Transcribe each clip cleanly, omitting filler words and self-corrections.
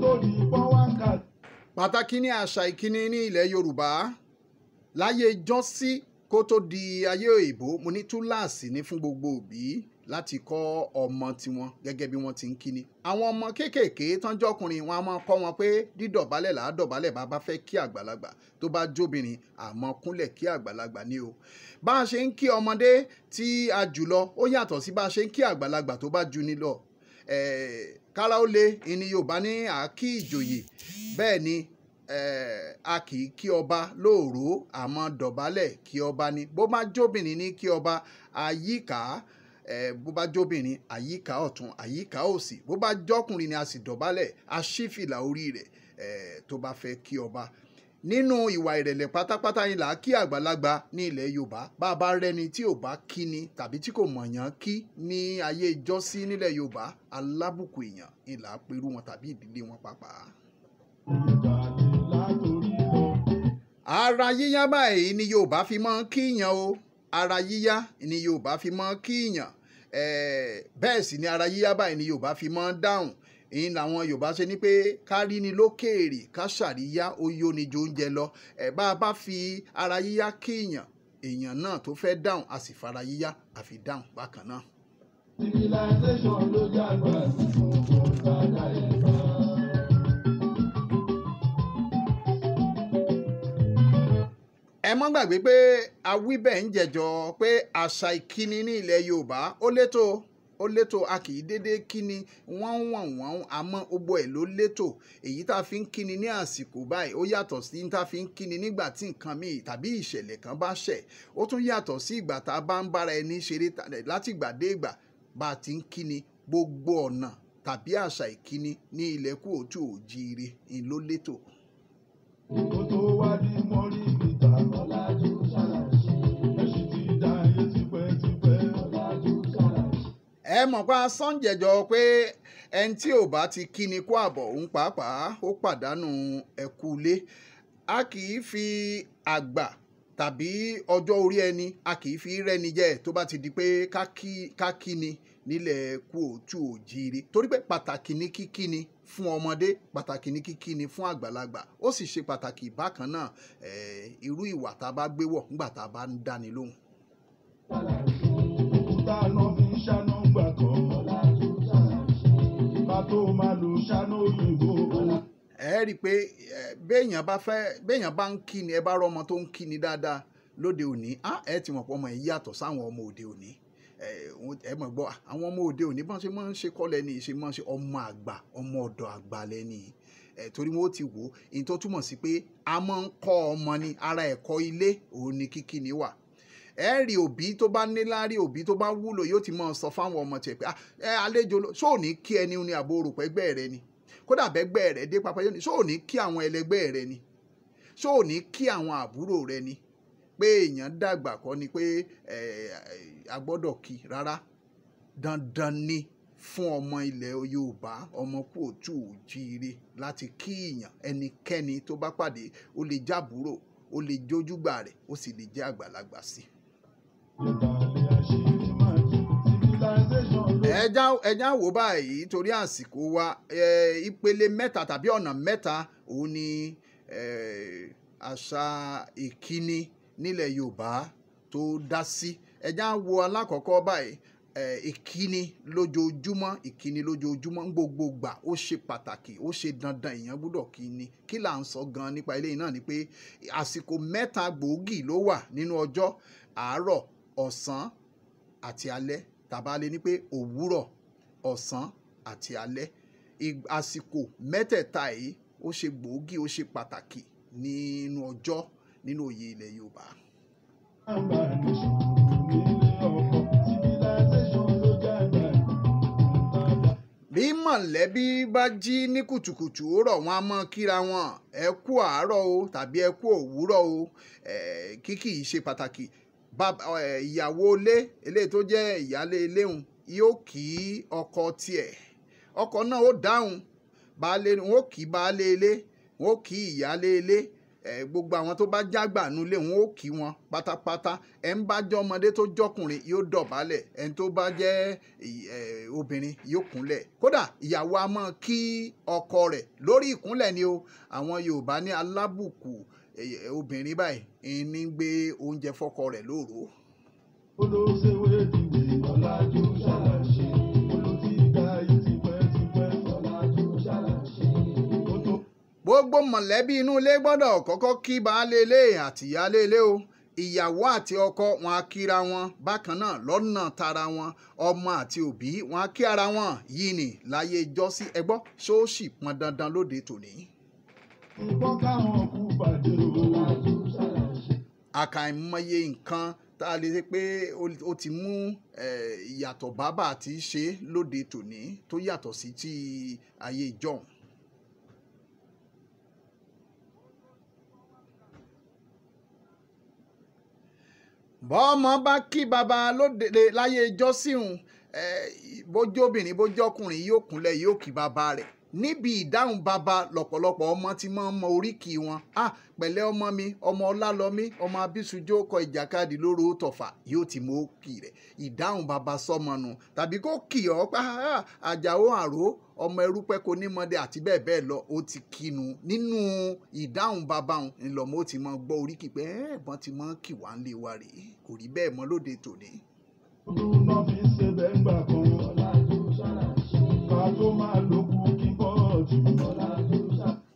tó di pọ́n wákàtí. Pàtàkì ní àṣà ìkíni ní ilẹ̀ Yorùbá láyé jọ́sí kó tó di ayé òyìnbó, mo ní túláàsì ní fún gbogbo òbí láti kọ́ ọmọ tiwọn gẹ́gẹ́ bí wọ́n ti ń kíni. Àwọn ọmọ kéékèèké tán jọkùnrin wọn a máa kọ́ wọn pé dídọ̀bálẹ̀ là á dọ̀bálẹ̀ bá bá fẹ́ kí àgbàlagbà, tó bá jóbìnrin àmọ́ kúnlẹ̀ kí àgbàlagbà ni o. Bá a ṣe ń kí ọmọdé tí a jù lọ ó yàtọ̀ sí bá a ṣe ń kí àgbàlagbà tó bá ju ni lọ. Kára ó le ìní Yorùbá ní à kí ìjòyè, bẹ́ẹ̀ ni a kì í kí ọba lóòró, àmọ́ dọ̀bálẹ̀ kí ọba ni. Bó bá jóbìnrin ní kí ọba àyíká, bó bá jóbìnrin àyíká ọ̀tún àyíká òsì, bó bá jọ́kùnrin ni a sì dọ̀bálẹ̀ a ṣí fìlà orí rẹ̀ tó bá fẹ́ kí ọba. Nínú ìwà ìrẹ̀lẹ̀ pátápátá ni là á kí àgbàlagbà ní ilẹ̀ Yorùbá. Bá a bá rẹ́ni tí ò bá kí ni tàbí tí kò mọ̀yàn kí ní ayé ìjọ́sí nílẹ̀ Yorùbá, alábùkù èèyàn ni là á perú wọn tàbí ìdílé wọn pàápàá. Ara yíyá báyìí ni Yorùbá fi máa ń kíyàn o. Ara yíyá ni Yorùbá fi máa ń kíyàn. Bẹ́ẹ̀ sì ni ara yíyá báyìí ni Yorùbá fi máa ń dáhùn. Ìyẹn làwọn Yorùbá ṣe ní pé ká rí ni lókèèrè ká ṣàríyá ó yó ni ju oúnjẹ lọ. Bá a bá fi ara yíyá kíyàn, èèyàn náà tó fẹ́ dáhùn a sì fara yíyá a fi dáhùn bákan náà. Civilization ló jágbá sí gbogbo ìtajà ìbá. Ẹ mọ́ gbàgbé pé awíbẹ̀ ń jẹjọ pé àṣà ìkíni ní ilẹ̀ Yorùbá ó létò, ó létò, a kì í dédé kíni wọ́n wọ̀n wọ́n, àmọ́ gbogbo ẹ̀ ló létò. Èyí tá a fi ń kíni ní àsìkò báyìí ó yàtọ̀ sí tá a fi ń kíni nígbà tí nǹkan míì tàbí ìṣẹ̀lẹ̀ kan bá ṣẹ̀. Ó tún yàtọ̀ sí ìgbà tá a bá ń bára ẹni ṣeré láti ìgbà dé ìgbà bá a ti ń kíni. Gbogbo ọ̀nà tàbí àṣà ìkíni ní ilẹ̀ kóòtù òjíire ń ló létò. Kó tó wá di mọ́rí ìta. Ọ̀làjú ṣàlàyé. Ẹṣin ti dá ayé tipẹ́tipẹ́. Ọ̀làjú ṣàlàyé. Ẹ mọ̀ pa sọ́njẹ̀jọ pé ẹni tí ò bá ti kíni kó àbọ̀ òun pàápàá ó pàdánù ẹ̀kú ilé. A kì í fi àgbà tàbí ọjọ́ orí ẹni, a kì í fi rẹ́ni jẹ tó bá ti di pé ká kíni nílẹ̀ kóòtù òjíire. Torí pé pàtàkì ní kíkíni fún ọmọdé, pàtàkì ní kíkíni fún àgbàlagbà, ó sì ṣe pàtàkì bákan náà irú ìwà tá a bá gbé wọ̀ nígbà tá a bá ń dáni lóhùn. Òkúta náà fi ń ṣáná gbà kan. Bá tó máa lo ṣáná òyìnbó. Ẹ rí i pé béèyàn bá fẹ́, béèyàn bá ń kíni, ẹ bá rọ ọmọ tó ń kíni dáadáa lóde òní, ẹ ti mọ̀ pé ọmọ yìí yàtọ̀ sáwọn ọmọ òde òní. Ẹ mọ̀ gbọ́, àwọn ọmọ òde òní bọ́n ṣe máa ń ṣe kọ́ lẹ́ni, ṣe máa ń ṣe ọmọ àgbà, ọmọ ọ̀dọ̀ àgbà lẹ́ni. Torí wọn ó ti wò ó, ìyẹn tó túmọ̀ sí pé a máa ń kọ́ ọmọ ní ara ẹ̀kọ́ ilé, òun ni kíkíni wà. Ẹ rí òbí tó bá níláárí, òbí tó bá wúlò yóò ti máa sọ fáwọn ọmọ tiẹ̀ pé, ẹ àlejò ló, ṣó ò ní kí ẹni ní àbò rò pẹ́gbẹ́ rẹ ni? Kódà bẹ́gbẹ́ rẹ dé pápá yóò ní, ṣó ò ní kí àwọn ẹlẹgbẹ́ rẹ ni? Ṣó ò ní kí àwọn àbúrò rẹ ni? Pé èèyàn dàgbà kọ́ ni pé a gbọ́dọ̀ kí rárá. Dandan ni fún ọmọ ilẹ̀ Yorùbá, ọmọ kóòtù òjíire láti kí èèyàn ẹnikẹ́ni tó bá pàdé, ó lè jábúrò, ó lè jójúgbà rẹ̀, ó sì lè jẹ́ àgbàlagbà sí. Ẹja wò báyìí torí àsìkò wa, ìpele mẹ́ta tàbí ọ̀nà mẹ́ta òun ni àṣà ìkíni nílẹ̀ Yorùbá tó dá sí. Ẹja wo alákọ̀ọ́kọ́ báyìí, ìkíni lójoojúmọ́, ìkíni lójoojúmọ́ ń gbogbo gbà ó ṣe pàtàkì, ó ṣe dandan, èèyàn gbọ́dọ̀ kíni. Kí là ń sọ gan nípa eléyìí náà ni pé àsìkò mẹ́ta gbòógì ló wà nínú ọjọ́: àárọ̀, ọ̀sán àti alẹ́. Tàbá lè ní pé òwúrọ̀, ọ̀sán àti alẹ́. Àsìkò mẹ́tẹ̀ẹ̀ta yìí ó ṣe gbòógì, ó ṣe pàtàkì nínú ọjọ́, nínú òye ilẹ̀ Yorùbá. Bí mọ̀lẹ́bí bá jí ní kùtùkùtù òwúrọ̀, wọn a mọ kíra wọn, ẹ kú àárọ̀ o tàbí ẹ kú òwúrọ̀ o. Kíkì yìí ṣe pàtàkì. Ìyàwó ilé, eléyìí tó jẹ́ ìyálé ilé òun, yóò kí ọkọ tiẹ̀. Ọkọ náà ó dáhùn, baálé, wọn ó kí baálé ilé, wọn ó kí ìyálé ilé. Gbogbo àwọn tó bá jágbà nulé wọn ó kí wọn pátápátá. Ẹ̀ ń bá jẹ́ ọmọdé tó jọkùnrin yóò dọ̀bálẹ̀, ẹni tó bá jẹ́ obìnrin yóò kúnlẹ̀. Kódà ìyàwó a máa kí ọkọ rẹ̀ lórí ìkúnlẹ̀ ni o. Àwọn Yorùbá ní alábùkù obìnrin báyìí ní gbé oúnjẹ fọ́kọ rẹ̀ lóru. Olóṣèwé dìde ọ̀làjú ṣàlàṣe, olùtí dáyé tipẹ́tipẹ́ ọ̀làjú ṣàlàṣe. Gbogbo mọ̀lẹ́bí inú ilé gbọ́dọ̀ kọ́kọ́ kí baálé ilé àti ìyáálé ilé o. Ìyàwó àti ọkọ wọn á kíra wọn bákan náà lọ́nà tara wọn. Ọmọ àti òbí wọn á kí ara wọn. Yìí ni láyé ìjọ́sí ẹgbọ́ ṣóòṣì pọn dandan lóde tòní. Nǹkan káwọn kú bàjẹ́ o. Àkàìmọye nǹkan tá a lè ṣe pé ó ti mú ìyàtọ̀ bábà àti ṣe lóde tòní tó yàtọ̀ sí ti ayé ìjọ́un. Bọ́mọ bá kí baba lóde láyé ìjọ́sìn, bójóbìnrin bójọ́kùnrin yóò kúnlẹ̀ yóò kí baba rẹ̀. Níbi ìdáhùn baba lọ́pọ̀lọpọ̀ ọmọ tí máa ń mọ oríkì wọn. Pẹ̀lẹ́ ọmọ mi, ọmọ Ọlálọmí, ọmọ Abísùjó kọ ìjàkadì lóru tọ̀fà, yóò ti mọ òkì rẹ̀. Ìdáhùn baba sọmọ nù tàbí kó kì ọ́ pa Àjàó àró ọmọ erúpẹ́ kò ní mọdé àti bẹ́ẹ̀ bẹ́ẹ̀ lọ, ó ti kinu. Nínú ìdáhùn baba òun ńlọmọ ó ti mọ gbọ́ oríkì pé ẹ̀ẹ́dẹ́gbọ́n ti mọ kì wá ń lé wa rèé, kò rí bẹ́ẹ̀ mọ́ lóde tòní. Ọdún náà fi ṣe bẹ́ẹ̀ ń gbà kan. Ká tó máa lókun kí bọ́ọ̀dù.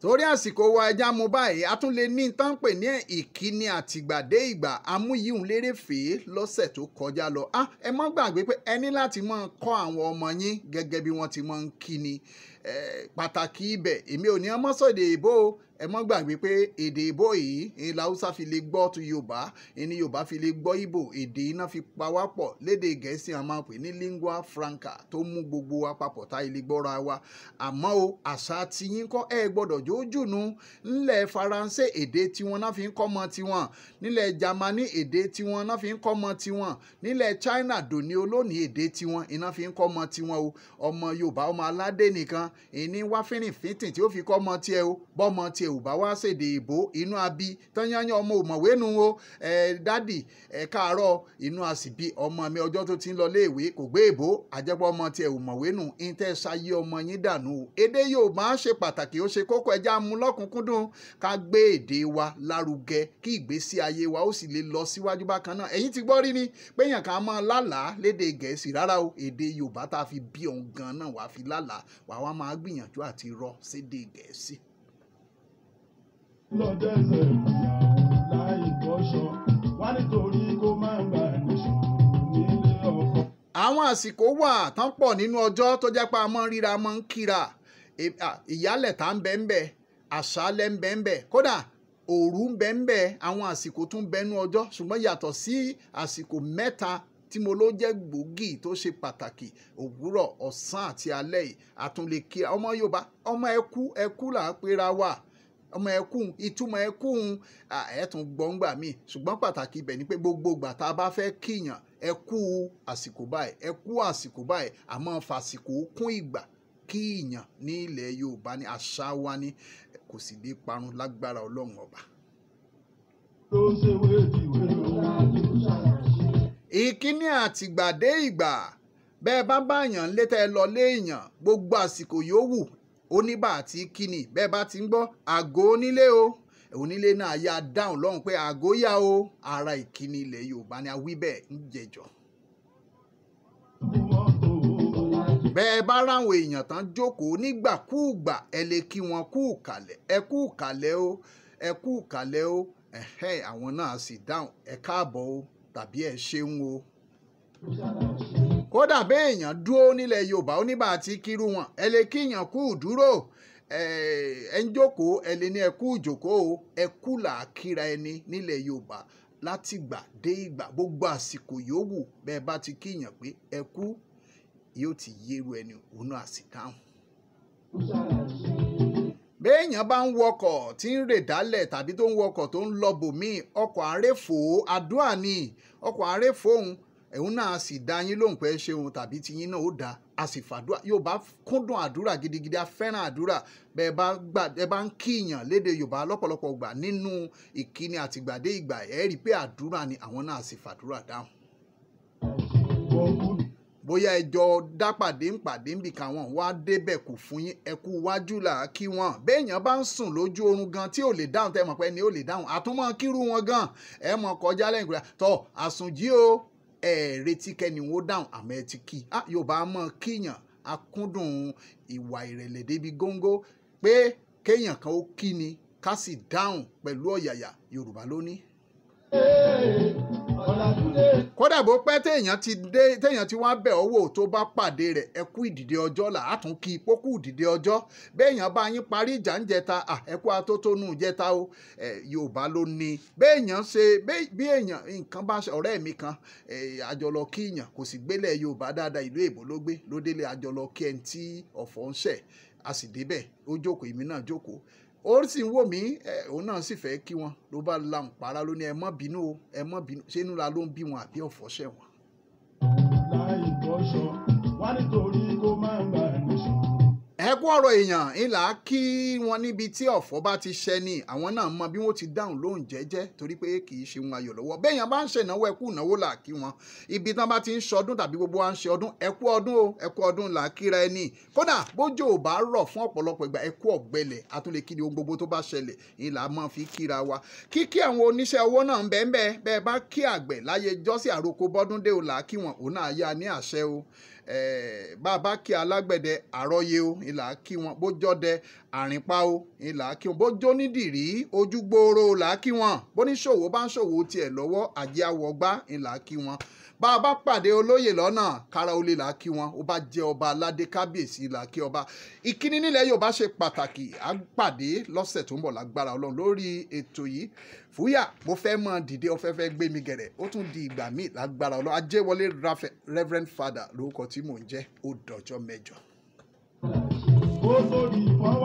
Torí àsìkò wa ẹja mú báyìí, a tún lè ní tán pè ní ìkíni àtìgbà dé ìgbà amúyíhun lérèfé lọ́sẹ̀ tó kọjá lọ. Ẹ má gbàgbé pé ẹ ní láti máa kọ́ àwọn ọmọ yín gẹ́gẹ́ bí wọ́n ti máa ń kíni. Pàtàkì ibẹ̀, èmi ò ní ọmọ sọ èdè èbó o. Ẹ má gbàgbé pé èdè èbó yìí ni Haúsá fi lè gbọ́ tu Yorùbá, ni Yorùbá fi lè gbọ́ Ìgbò, èdè iná fi pa wá pọ̀ lédè Gẹ̀ẹ́sì a máa pè ní lingua franca tó mú gbogbo wa papọ̀ tá ilé gbọ́ra wa. Àmọ́ o, àṣà tí yín kọ́ ẹ gbọ́dọ̀ jójúnu. Nílẹ̀ Faransé èdè tiwọn náà fi ń kọ́ ọmọ tiwọn, nílẹ̀ Jámánì èdè tiwọn náà fi ń kọ́ ọmọ tiwọn, nílẹ̀ China dòní olónìí èdè tiwọn iná fi ń kọ́ ọmọ tiwọn o. Ọmọ Yorùbá ọmọ aládé nìkan ìní wá fínrìnfínntìn tí ó fi kọ́ ọmọ tiẹ̀ o. Bọ́mọ tiẹ̀ ò bá wá ṣèdè ìbò inú abi tányányán ọmọ òmọ̀wé nu o. Dádì ẹ káàárọ̀, inú a sì bí ọmọ mi ọjọ́ tó ti ń lọ léèwé kò gbé ìbò, àjẹpọ̀ ọmọ tiẹ̀ òmọ̀wé nu ìtẹ́ ṣayé ọmọ yín dànù o. Èdè Yorùbá ṣe pàtàkì, ó ṣe kókó, ẹja mú lọ́kùnkúndùn ká gbé èdè wa lárugẹ kí ìgbésí ayé wa ó sì lè lọ síwájú bákan náà. Ẹ̀yin ti gbọ́ rí ni pé èèyàn kan máa lálàá lédè Gẹ̀ẹ́sì, rárá o, èdè Yorùbá tá a fi bí òun gan náà wàá fi lálàá, wàá wá máa gbìyànjú àti rọ sédè Gẹ̀ẹ́sì. Lọ́dẹ̀ẹ̀sẹ̀ láì bọ́ṣọ wá nítorí kó má gbà níṣó nílé ọkọ. Àwọn àsìkò wà tán pọ̀ nínú ọjọ́ tó jẹ́ pé a máa ń ríra, máa ń kíra. Ìyálẹ̀ tá ń bẹ ń bẹ, àṣálẹ́ ń bẹ ń bẹ, kódà òru ń bẹ ń bẹ. Àwọn àsìkò tún bẹ nínú ọjọ́, ṣùgbọ́n yàtọ̀ sí àsìkò mẹ́ta tí mo ló jẹ́ gbòógì tó ṣe pàtàkì, òwúrọ̀, ọ̀sán àti alẹ́ yìí, a tún lè kíra. Ọmọ Yorùbá, ọmọ ẹkú, ẹkú là ń pera wa. Ọmọ ẹkún, ìtumọ̀ ẹkún, ẹ tún gbọ́ ńgbà míì. Ṣùgbọ́n pàtàkì ibẹ̀ ni pé gbogbo ìgbà tá a bá fẹ́ kíyàn, ẹ kú àsìkò báyìí, ẹ kú àsìkò báyìí, àmọ́ fàsìkò kún ìgbà kíyàn ní ilẹ̀ Yorùbá ní àṣà wa ni kò sì lè parun lágbára Ọlọ́run ọba. Ló ṣe wéèdìwé o. Ìkíni àtìgbà dé ìgbà, bẹ́ẹ̀ bá báyàn lé tẹ́ ẹ lọ léèyàn, gbogbo àsìkò yòówù oníbà àti kíni bẹ́ẹ̀ bá ti ń gbọ́ àgọ́ onílé o, onílé náà ya dáhùn lọ́hùn pé àgọ́ yá o. Ara ìkíni ilẹ̀ Yorùbá ni a wí bẹ́ẹ̀ ń jẹjọ́. Bẹ́ẹ̀ bá ráwọn èèyàn tán jókòó nígbàkúùgbà, ẹ lè kí wọn kú ìkàlẹ̀, ẹ kú ìkàlẹ̀ o, ẹ kú ìkàlẹ̀ o, ẹ̀hẹ́ àwọn náà sì dáhùn ẹ káàbọ̀ o tàbí ẹ ṣeun o. Kódà béèyàn dúró nílẹ̀ Yorùbá oníbà àti kírú wọn, ẹ lè kíyàn kú dúró, ẹ ń jókòó, ẹ lè ní ẹ kú ìjókòó o, ẹ kú làákìra ẹni nílẹ̀ Yorùbá látìgbà dé ìgbà. Gbogbo àsìkò yòówù bẹ́ẹ̀ bá ti kíyàn pé ẹ kú, yóò ti yéru ẹni òun náà sì dáhùn. Béèyàn bá ń wọkọ̀ tí ń rè dálẹ̀ tàbí tó ń wọkọ̀ tó ń lọ bòmíì, ọkọ̀ àréfò àdúrà ni, ọkọ̀ àréfò òun Ẹ̀hún náà sì dá yín lóhùn pé ṣeun tàbí tiyín náà ó dá a sì fàdúrà. Yorùbá kúndùn àdúrà gidigidi, a fẹ́ràn àdúrà. Bẹ́ẹ̀ bá gbà ẹ bá ń kíyàn lédè Yorùbá lọ́pọ̀lọpọ̀ gbà nínú ìkíni àtìgbàdé ìgbà, ẹ rí i pé àdúrà ni, àwọn náà sì fàdúrà dáhùn. Bóyá ẹjọ́ dápàdé ń pàdé ń bì káwọn wá débẹ̀ kò fún yín, ẹ kú wájú là á kí wọn. Béèyàn bá ń sùn lójú oorun gan tí ò lè dáhùn, tẹ́ mọ̀ pé ni ò lè dáhùn, àtúmọ̀ kírú wọn gan ẹ mọ̀ kọjá lẹ́yìn kúrẹ́ tọ́ àsùnjí o, ẹ retí kẹ́ni wọn ó dáhùn àmọ́ ẹ ti kí. Yorùbá mọ̀ kíyàn, akúndùn ìwà ìrẹ̀lẹ̀ débi góńgó pé kéèyàn kan ó kí ni ká sì dáhùn pẹ̀lú ọ̀yàyà. Yorùbá ló ní. Kódà bó pẹ́ téèyàn ti dé, téèyàn ti wá bẹ̀ ọ́ wò, tó bá pàdé rẹ̀, ẹ kú ìdìde ọjọ́ là á tún kí pókú ìdìde ọjọ́. Béèyàn bá yín parí ìjà ń jẹta, ẹ kú atótónu jẹta o. Yorùbá ló ní. Béèyàn ṣe bí èèyàn nǹkan bá ṣe, ọ̀rẹ́ mi kan àjọlọ kíyàn kò sì gbélé Yorùbá dáadáa, ìlú èbó ló gbé, ló délé àjọlọ kí ẹni tí ọ̀fọ̀ ń ṣẹ̀, a sì débẹ̀, ó jókòó, èmi náà jókòó, ó sì ń wò mí, òun náà sì fẹ́ kí wọn, ló bá lahùn para ló ní ẹ má bínú o, ẹ má bínú, ṣé inú la ló ń bí wọn àbí ọ̀fọ̀ ṣẹ̀ wọ́n. Láì bọ́ṣọ wá nítorí kó má bà níṣọ. Ẹ kú ọ̀rọ̀ èèyàn ńlá kí wọn níbi tí ọ̀fọ̀ bá ti ṣẹ ni àwọn náà mọ bí wọ́n ti dáhùn lóhùn jẹ́jẹ́, torí pé kì í ṣe ohun ayọ̀ lọ́wọ́. Béèyàn bá ń ṣe ìnáwó, ẹ kú ìnáwó là kí wọn. Ibi tán bá ti ń ṣọdún tàbí gbogbo wa ń ṣe ọdún, ẹ kú ọdún o, ẹ kú ọdún là kíra ẹni. Kódà bójò ò bá rọ̀ fún ọ̀pọ̀lọpọ̀ ìgbà, ẹ kú ọ̀gbẹlẹ̀, a tún lè kí ni ohun gbogbo tó bá ṣẹlẹ̀ ńlá máa fi kíra wa. Kíkí àwọn oníṣẹ́ ọwọ́ náà ń bẹ́ẹ̀ bẹ́ẹ̀, bẹ́ẹ̀ bá kí àgbẹ̀ láyé jọ́sí àròkọ bọ́dúndé o là kí wọn, òun náà yá ní àṣẹ o. Bá a bá kí alágbẹ̀dẹ àrọ́yé o ìlà kí wọn, bójọ́dẹ àrìnpa o ìlà kí wọn, bójó nídìrí ojúgbòòrò là kí wọn, bóníṣòwò bá ń ṣòwò tiẹ̀ lọ́wọ́ àjẹ́ àwọ̀gbá ìlà kí wọn. Bá a bá pàdé olóyè lọ́nà kára olè là kí wọn, ó bá jẹ́ ọba aládé kábíyèsí là kí ọba. Ìkíni nílẹ̀ Yorùbá ṣe pàtàkì. À ń pàdé lọ́sẹ̀ tó ń bọ̀ lágbára Ọlọ́run lórí ètò yìí. Fúyà mo fẹ́ mọ dìde, ọfẹ́ fẹ́ gbé mi gẹ̀rẹ̀, ó tún di ìgbà míì lágbára Ọlọ́run. Ajéwọlé Reverend Father lórúkọ tí mò ń jẹ́. Ó dọjọ́ mẹ́jọ. Ó tó di fọwọ́.